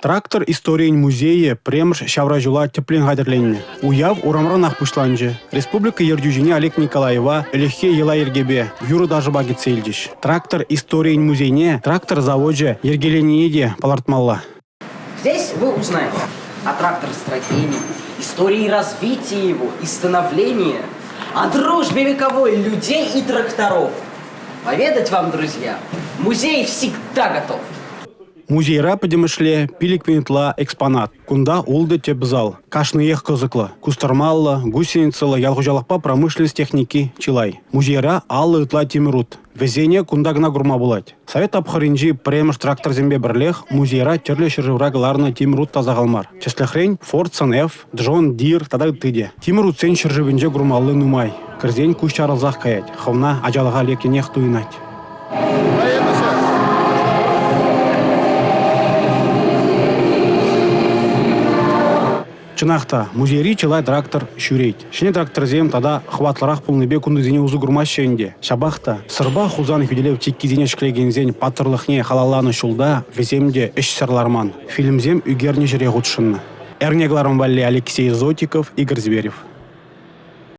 Трактор историйӗн музейӗ пӗрремӗш ҫавра ҫула тӗплӗн хатӗрленнӗ. Уяв урамранах пуҫланчӗ. Республика ертӳҫине Олег Николаева ӗлӗкхи йӑла-йӗркепе, юрӑ-ташӑпа кӗтсе илчӗҫ. Трактор историйӗн музейне трактор завочӗ йӗркеленине те палӑртмалла. Здесь вы узнаете о тракторостроении, истории развития его и становления, о дружбе вековой людей и тракторов. Поведать вам, друзья, музей всегда готов. Музейра пӗтӗмӗшле 5000 ытла экспонат. Кунта ултӑ тӗп зал. Кашниех кӑсӑклӑ. Кустӑрмаллӑ, гусеницӑллӑ ял хуҫалӑхпа промышленность техники чылай. Музейра 50 ытла тимӗр ут. Вӗсене кунта кӑна курма пулать. Совет тапхӑрӗнчи пӗрремӗш тракторсемпе пӗрлех музейра тӗрлӗ ҫӗршывра кӑларнӑ тимӗр ут та сахал мар. Тӗслӗхрен, Фордсон F, Джон Дир тата ытти те. Тимӗр утсен ҫӗршывӗнче курмалли нумай. Кӗрсен куҫ чарӑлсах каять, хӑвна ачалӑха лекнӗнех туйӑнать. Чӑнах та, музейри чылай трактор ҫӳрет. Ҫӗнӗ тракторсем тата хӑватлӑрах пулнипе кунтисене усӑ курмаҫҫӗ ӗнтӗ. Ҫапах та Сӑрпа Хусан хӳтӗлев чиккисене ҫӗклекенсен паттӑрлӑхне халалланӑ ҫулта вӗсем те ӗҫсӗр ларман, фильмсем ӳкернӗ ҫӗре хутшӑннӑ. Эрне кӑларӑм валли Алексей Зотиков, Игорь Зверев.